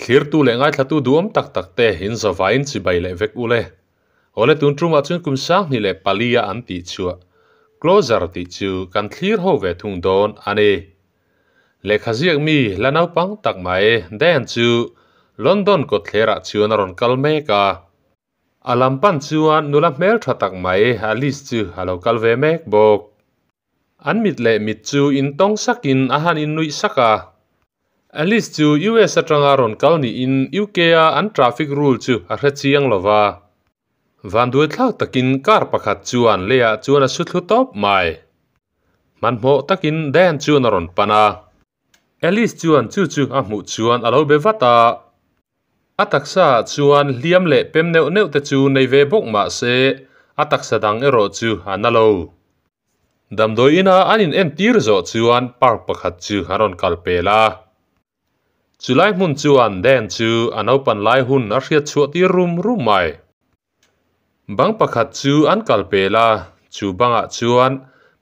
Thlirtu leh ngaithlatu duhawm tak tak te in zavaiin chibai leh vek ule. Awle tun tumah chuan kum 2004 a an tih chhuah Closer tih chu kan thlir ho ve thung dawn a ni. Lehkha ziak mi la naupang tak mai Dan chu London kawtthlerah chuan a rawn kal mek a. A lam pan chuan nula hmeltha tak mai Alice chu a lo kal ve mek bawk. An mit leh mit chu intawng sakin a han innuih sak a. Alice chu US atanga rawn kal niin UK a an traffic rule chu a hre chiang lo va. Vanduaithlak takin car pakhat chuan leiah chuan a su thlu tawp mai. Hmanhmawh takin Dan chuan a rawn pan a. Alice chuan chu chu a hmuh chuan a lo be vat a. A taksa ah chuan hliam leh pem neuh neuh te chu nei ve bawk mah se a taksa dang erawh chu a na lo. Damdawi ina an in entir zawh chuan park pakhat chu an rawn kal pel a. Chulai hmun chuan Dan chu a naupan lai hun a hriat chhuah tir rum rum mai. Bang pakhat chu an kal pel a, chu bangah chuan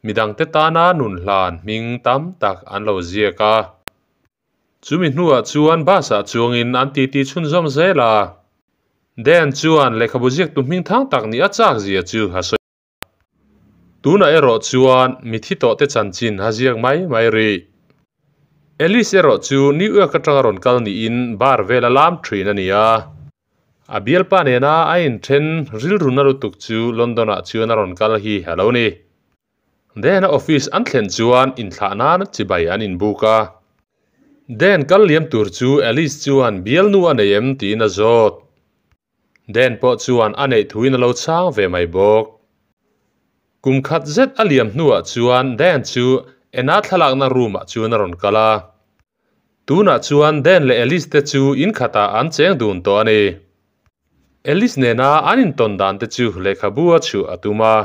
midangte tana nun hlan hming tam tak an lo ziak a. Chumi hnuah chuan bus ah chuangin an titi chhunzawm zel a. Dan chuan lehkhabu ziaktu hming thang tak nih a chak zia chu a sawi a. Tunah erawh chuan mithi tawh te chanchin a ziak mai mai rih. Alice erawh chu New York atanga rawn kal niin bar vel a lam thin a ni a. A bialpa nena a inthen rilru na lutuk chu London ah chuan a rawn kal hi a lo ni. Dan a office an thlen chuan inthlah nan chibai an inbuk a. Dan kal liam tur chu Alice chuan bialnu a nei em tiin a zawt. Dan pawh chuan a neih thuin a lo chhang ve mai bawk. Kum khat zet a liam hnuah chuan Dan chu Anna thlalakna room ah chuan a rawn kal a. Tunah chuan Dan leh Alice te chu in khatah an cheng dun tawh a ni. Alice nena an intawn dan te chu lehkhabu a chhuah a tum a.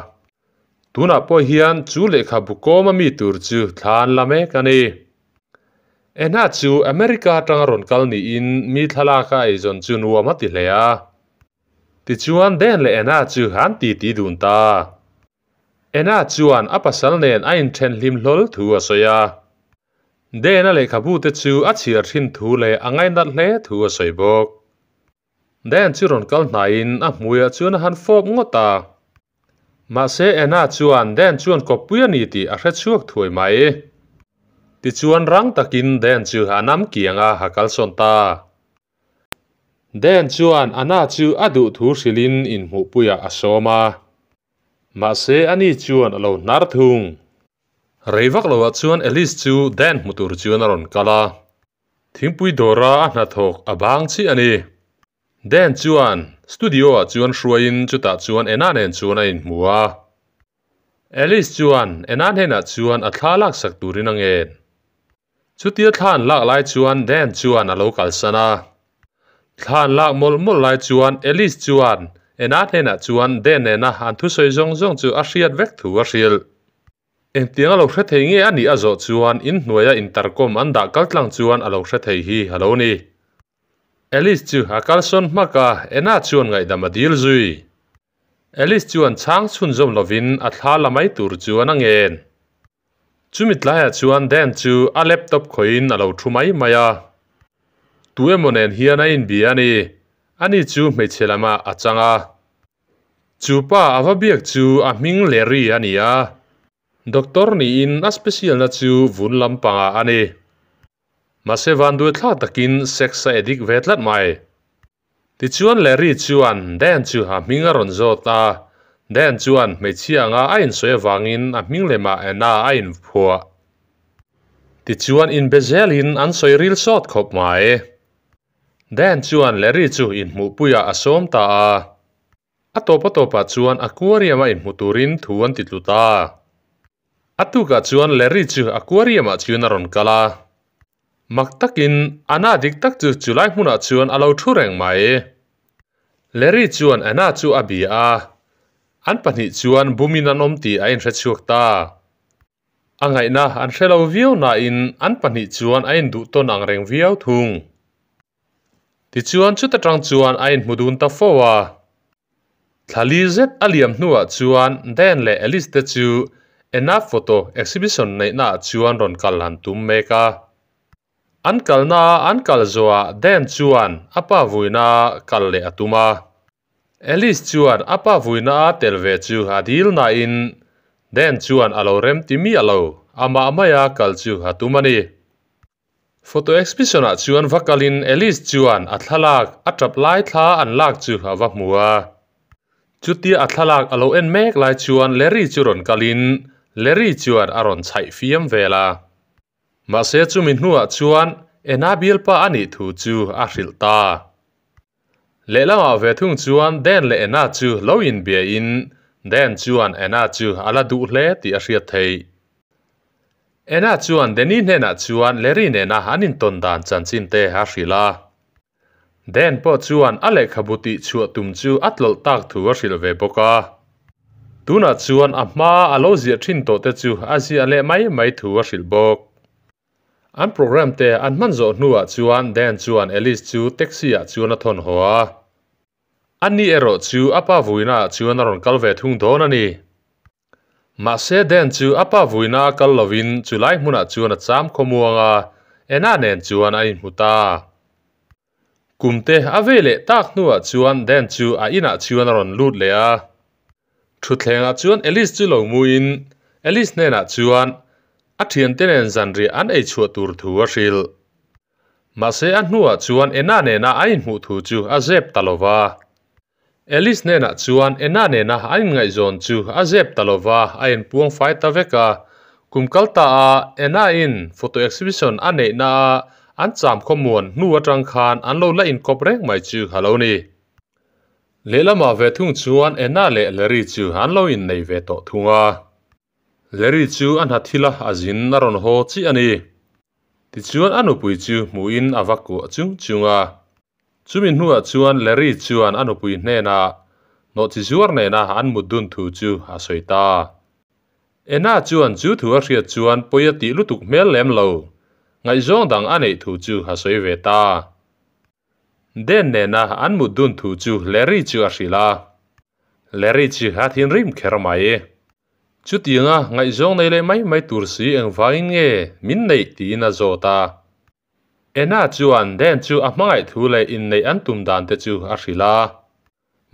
Tunah pawh hian chu lehkhabu kawm a mi tur chu thla an la mek a ni. Anna chu America atanga rawn kal niin mi thlalak a eizawn chu nuam a ti hle a. Tichuan Dan leh Anna chu an titi dun ta. Anna chuan a pasal nen a inthen hlim hlawl thu a sawi a. Dan-a lehkhabu te chu a chhiar thin thu leh a ngainat hle thu a sawi bawk. Dan chu rawn kal hnaiin a hmuiah chuan a han fawp ngawt a. Mahse Anna chuan Dan chuan kawppui a ni tih a hre chhuak thuai mai. Tichuan rang takin Dan chu a nam kiang a, a kalsawn ta. Dan chuan Anna chu a duh thu hrilhin inhmuhpuiah a sawm a. Mahse ani chuan a lo hnar thung. Rei vak loah chuan Alice chu Dan hmu tur chuan a rawn kal a. Thingpui dawra a hnathawk a bang chiah a ni. Dan chuan studio ah chuan hruaiin chutah chuan Anna nen chuan a inhmu a. Alice chuan Anna hnenah chuan a thla laksak turin a ngen. Chutia thla an lak lai chuan Dan chuan a lo kalsan a. Thla an lak mawlh mawlh lai chuan Alice chuan Anna hnenah chuan Dan nena an thusawi zawng zawng chu a hriat vek thu a hrilh. Engtiang a lo hre thei nge a nih a zawh chuan inhnuaia intercom an dah kal tlang chuan a lo hre thei hi a lo ni. Alice chu a kalsawn hmak a, Anna chuan ngaihdam a dil zui. Alice chuan chhang chhunzawm lovin a thla la mai tur chuan a ngen. Chumi tlaiah chuan Dan chu a laptop khawihin a lo thu mai mai a. Tu emaw nen hian a inbia a ni. Ani chu hmeichhe lamah a chang a. Chu pa a va biak chu a hming Larry a ni a, doctor niin a special na chu vun lampangah a ni. Mahse vanduai thlak takin sex a addict ve tlat mai. Tichuan Larry chuan Dan chu a hming a rawn zawt a, Dan chuan hmeichhia anga a insawi avangin a hming lemah Anna a inphuah. Tichuan inbe zelin an sawi ril sawt khawp mai. Dan chuan Larry chu inhmuhpuiah a sawm ta a. A tawp a tawpah chuan aquarium-a inhmu turin thu an ti tlu ta. A tukah chuan Larry chu aquarium-ah chuan a rawn kal a. Mak takin Anna dik tak chu chulai hmunah chuan a lo thu reng mai. Larry chuan Anna chu a bia a, an pahnih chuan bumin an awm tih a inhre chhuak ta. A ngaihna an hre lo viau nain an pahnih chuan a induh tawn ang reng viau thung. Tichuan chuta tang chuan a inhmu dun ta fo a. Thla li zet a liam hnuah chuan Dan leh Alice te chu Enough Photo Exhibition neihnaah chuan rawn kal han tum mek a. An kalna an kal zawhah Dan chuan a pa vuina kal leh a tum a. Alice chuan a pa vuina a tel ve chu a dil nain Dan chuan a lo rem ti miah lo, amah maia kal chu a tum a ni. Photo exhibition ah chuan va kalin Alice chuan a thlalak a tap lai thla an lak chu a va hmu a. Chutia a thlalak a lo en mek lai chuan Larry chu rawn kalin Larry chuan a rawn chhaih fiam vel a. Mahse chumi hnuah chuan Ena bialpa a nih thu chu a hrilh ta. Lehlamah ve thung chuan Dan leh Ena chu lo inbiain Dan chuan Ena chu a la duh hle tih a hriat theih. Ena chuan Danny hnenah chuan Larry nena an intawn dan chanchin te a hrilh a. Dan pawh chuan a lehkhabu tih chhuah tum chu a tlawlh tak thu a hrilh ve bawk a. Tunah chuan a hma a lo ziah thin tawh te chu a ziah leh mai mai thu a hrilh bawk. An program te an hman zawh hnuah chuan Dan chuan Alice chu taxi ah chuan a thawn haw a. Ani erawh chu a pa vuinaah chuan a rawn kal ve thung dawn a ni. Mahse Dan chu a pa vuina a kal lovin chulai hmunah chuan a cham khawmuang a, Anna nen chuan a inhmu ta. Kumte a vei leh tak hnuah chuan Dan chu a inah chuan a rawn lut leh a. Thutthlengah chuan Alice chu lo muin Alice hnenah chuan a thiante nen zanriah an ei chhuah tur thu a hrilh. Mahse a hnuah chuan Anna nena a inhmuh thu chu a zep ta lova. Alice hnenah chuan Anna nena an inngaihzawn chu a zep ta lova, a inpuang fai ta vek a. Kum kal ta a Anna in photo exhibition a neihna a an cham khawmuan hnu atang khan an lo la inkawp reng mai chu a lo ni. Lehlamah ve thung chuan Anna leh Larry chu an lo innei ve tawh thung a. Larry chu a hna thil a a zin a rawn haw chiah a ni. Tichuan a nupui chu hmuhin a va kuah chung chung a. Chumi hnuah chuan Larry chuan a nupui hnenah nawhchi zuar nena an mut dun thu chu a sawi ta. Anna chuan chu thu a hriat chuan pawi a tih lutuk hmel lem lo, ngaihzawng dang a neih thu chu a sawi ve ta. Den nena an mut dun thu chu Larry chu a hrilh a. Larry chu a thinrim kher mai. Chutianga ngaihzawng nei leh mai mai tur si engvangin nge min neih tiin a zawt a. Anna chuan Dan chu a hmangaih thu leh inneih an tum dan te chu a hrilh a.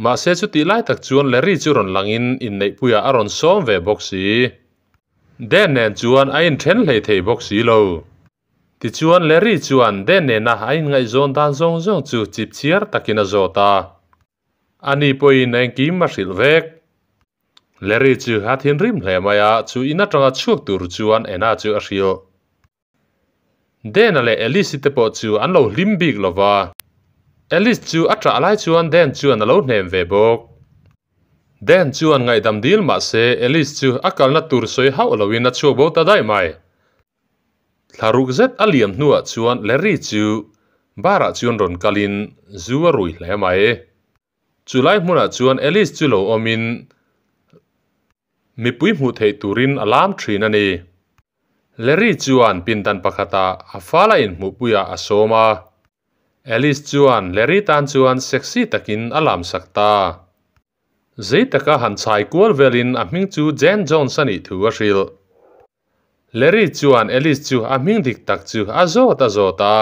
Mahse chutih lai tak chuan Larry chu rawn langin inneihpuiah a rawn sawm ve bawk si. Dan nen chuan a inthen hlei thei bawk si lo. Tichuan Larry chuan Dan nena a inngaihzawn dan zawng zawng chu chipchiar takin a zawt a. Ani pawhin engkim a hrilh vek. Larry chu a thinrim hle mai a, chu in atanga chhuak tur chuan Anna chu a hrilh. Dan-a leh Alice-i te pawh chu an lo hlim bik lo va. Alice chu a ṭah lai chuan Dan chuan a lo hnem ve bawk. Dan chuan ngaihdam dil mah se Alice chu a kalna tur sawi hauh loin a chhuak bo ta daih mai. Thlaruk zet a liam hnuah chuan Larry chu bar ah chuan rawn kalin zu a rui hle mai. Chulai hmunah chuan Alice chu lo awmin mipui hmuh theih turin a lam thin a ni. Larry chuan pindan pakhatah a fala inhmuhpuiah a sawm a. Alice chuan Larry tan chuan sexy takin a lamsak ta. Zei taka han chhai kual velin a hming chu Jane Jones a nih thu a hrilh. Larry chuan Alice chu a hming dik tak chu a zawt a zawt a.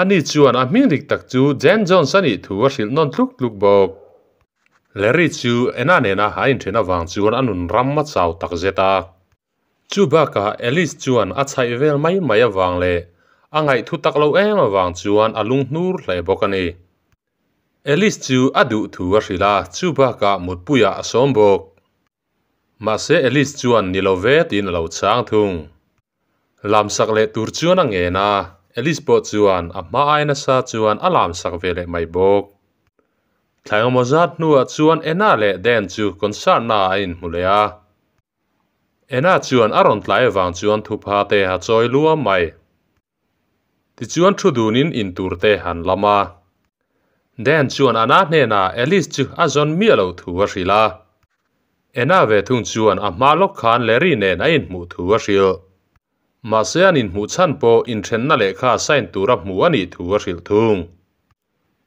Ani chuan a hming dik tak chu Jane Jones a nih thu a hrilh nawn tluk tluk bawk. Larry chu Anna nena a inthen avang chuan a nun ram a chau tak zet a. Chu bakah Alice chuan a chhaih vel mai mai avang leh a ngaihthu tak lo em avang chuan a lunghnur hle bawk a ni. Alice chu a duh thu a hrilh a, chu bakah mutpuiah a sawm bawk. Mahse Alice chuan ni lo ve tiin a lo chhang thung. Lamsak leh tur chuan a ngen a, Alice pawh chuan a hma ai nasa chuan a lamsak ve leh mai bawk. Thlai engemaw zat hnuah chuan Anna leh Dan chu concert naah a inhmu leh a. Anna chuan a rawn tlai avang chuan thupha te a chawi luam mai. Tichuan thu dunin in tur te han lam a. Dan chuan Anna hnenah Alice chu a zawn miah loh thu a hrilh a. Anna ve thung chuan a hma lawk khan Larry nen a inhmuh thu a hrilh. Mahse an inhmuh chhan pawh inthenna lehkha sign tura hmu a nih thu a hrilh thung.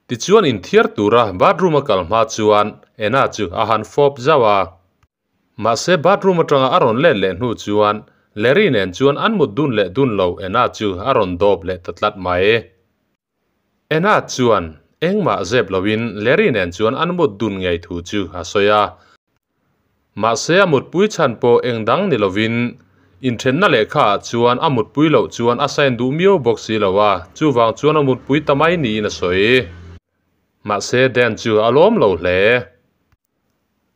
Tichuan inthiar tura bathroom a kal hma chuan Anna chu a han fawp zauh a. Mahse bathroom atanga a rawn let leh hnu chuan Larry nen chuan an mut dun leh dun lo Anna chu a rawn dawp leh ta tlat mai. Anna chuan engmah zep loin Larry nen chuan an mut dun ngei thu chu a sawi a. Mahse a mutpui chhan pawh eng dang ni lovin inthenna lehkha ah chuan a mutpui loh chuan a sign duh miau bawk si lo a, chuvang chuan a mutpui ta mai niin a sawi. Mahse Dan chu a lawm lo hle.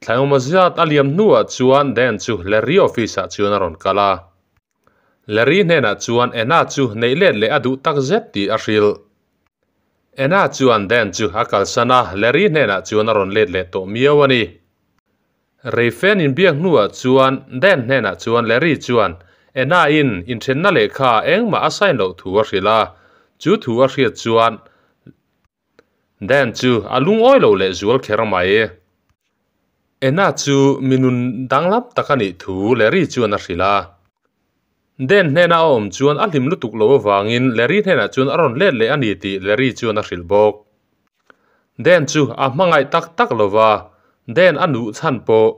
Thlaiawma zat a liam hnuah chuan Dan chu Larry office ah chuan a rawn kal a. Larry hnenah chuan Anna chu neih let leh a duh tak zet tih a hrilh. Anna chuan Dan chu a kalsan a, Larry hnenah chuan a rawn let leh tawh miau a ni. Reifen inbiak hnuah chuan Dan hnenah chuan Larry chuan Anna in inthenna lehkha engmah a sign loh thu a hrilh a, chu thu a hriat chuan Dan chu a lungawi lo leh zual kher mai. Anna chu mi nun danglam tak a nih thu Larry chuan a hrilh a. Dan hnena a awm chuan a hlim lutuk lo avangin Larry hnenah chuan a rawn let leh a ni tih Larry chuan a hrilh bawk. Dan chu a hmangaih tak tak lo va, Dan a nuh chhan pawh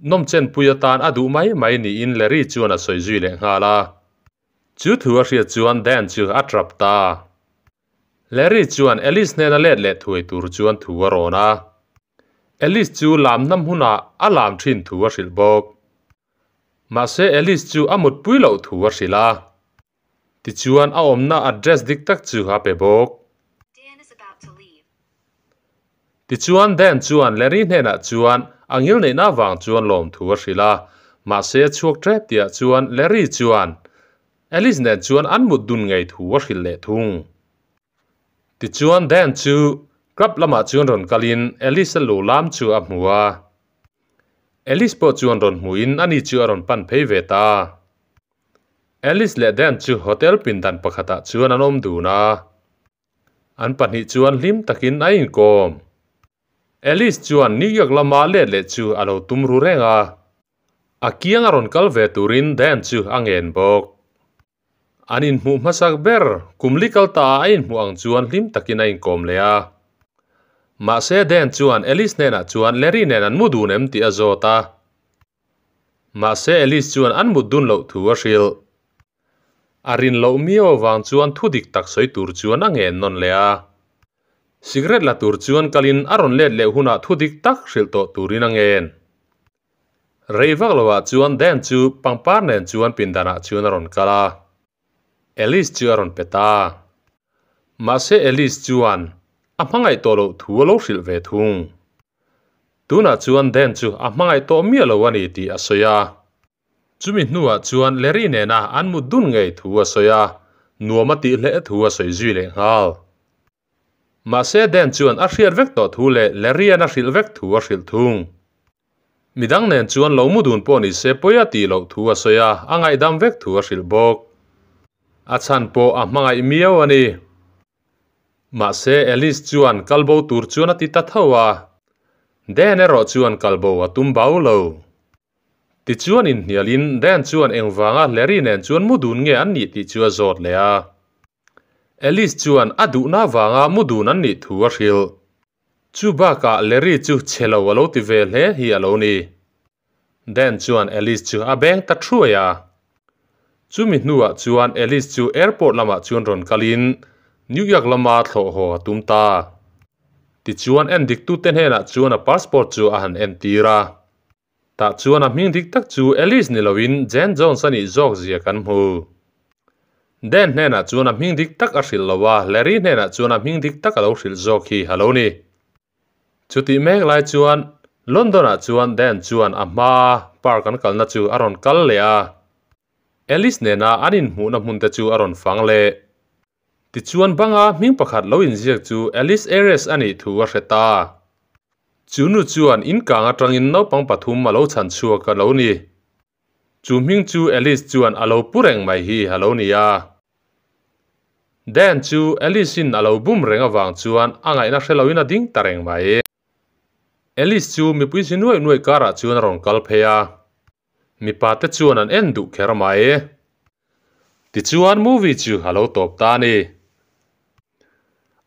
nawmchenpui atan a duh mai mai niin Larry chuan a sawi zui leh nghal a. Chu thu a hriat chuan Dan chu a trap ta. Larry chuan Alice hnena let leh thuai tur chuan thu a rawn a. Alice chu lam hnam hunah a lam thin thu a hrilh bawk. Mahse Alice chu a mutpui loh thu a hrilh a. Tichuan a awmna address dik tak chu a pe bawk. Tichuan Dan chuan Larry hnenah chuan a ngilneihna avang chuan lawmthu a hrilh a. Mahse a chhuak tep tihah chuan Larry chuan Alice nen chuan an mut dun ngei thu a hrilh leh thung. Tichuan Dan chu club lamah chuan rawn kalin Alice a lu lam chu a hmu a. Alice pawh chuan rawn hmuhin ani chu a rawn pan phei ve ta. Alice leh Dan chu hotel pindan pakhatah chuan an awm dun a. An pahnih chuan hlim takin a inkawm. Alice chuan New York lama let leh chu a lo tum ru reng a. A kiang a rawn kal ve turin Dan chu a ngen bawk. An inhmuh hmasak ber kum li kal ta a inhmuh ang chuan hlim takin a inkawm leh a. Mahse Dan chuan Alice hnenah chuan Larry nen an mu dun em tih a zawt a. Mahse Alice chuan an mut dun loh thu a hrilh. A rin loh miau avang chuan thu dik tak sawi tur chuan a ngen nawn leh a. Cigarette la tur chuan kalin a rawn let leh hunah thu dik tak hrilh tawh turin a ngen. Rei vak loah chuan Dan chu pangpar nen chuan pindanah chuan a rawn kal a. Alice chu a rawn pe ta. Mahse Alice chuan a hmangaih tawh loh thu a lo hrilh ve thung. Tunah chuan Dan chu a hmangaih tawh miah lo a ni tih a sawi a. Chumi hnuah chuan Larry nena an mut dun ngei thu a sawi a, nuam a tih hle thu a sawi zui leh nghal. Mahse Dan chuan a hriat vek tawh thu leh Larry-a'n a hrilh vek thu a hrilh thung. Midang nen chuan lo mu dun pawh ni se pawi a tih loh thu a sawi a, a ngaihdam vek thu a hrilh bawk. A chhan pawh a hmangaih miau a ni. Mahse Alice chuan kalbo tur chuan a ti ta tho a, Dan erawh chuan kalbo a tum bau lo. Tichuan inhnialin Dan chuan engvanga Larry nen chuan mu dun nge an nih tih chu a zawt leh a. Alice chuan a duhna vanga mu dun an nih thu a hrilh. Chu bakah Larry chu chhe lo a lo ti ve hle hi a lo ni. Dan chuan Alice chu a beng ta thuai a. Chumi hnuah chuan Alice chu airport lamah chuan rawn kalin New York lama thlawh haw a tum ta. Tichuan endiktute hnenah chuan a passport chu a han entir a. Tah chuan a hming dik tak chu Alice ni loin Jane Jones a nih zawk zia kan hmu. Dan hnenah chuan a hming dik tak a hrilh lo a, Larry hnenah chuan a hming dik tak a lo hrilh zawk hi a lo ni. Chutih mek lai chuan London-ah chuan Dan chuan a hmaa park an kalna chu a rawn kal leh a. Alice nena an inhmuhna hmun te chu a rawn fang leh. Tichuan banga hming pakhat lo inziak chu Alice Ayres a nih thu a hre ta. Chu nu chuan in kang atangin naupang pathum a lo chhan chhuak a lo ni. Chu hming chu Alice chuan a lo pu reng mai hi a lo ni a. Dan chu Alice-in a lo bum reng avang chuan a ngaihna hre loin a ding ta reng mai. Alice chu mipui zi nuaih nuaih karah chuan a rawn kal phei a. Mipa te chuan an en duh kher mai. Tichuan movie chu a lo tawp ta a ni.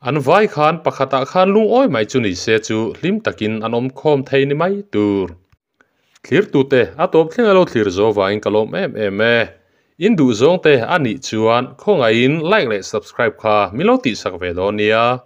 An vai khan pakhatah khan lungawi mai chu ni se chu hlim takin an awm khawm thei ni mai tur. Thlirtute a tawp thleng a lo thlir zo vangin ka lawm em em e. In duh zawng te a nih chuan khawngaihin like leh subscribe kha min lo tihsak ve dawn nia.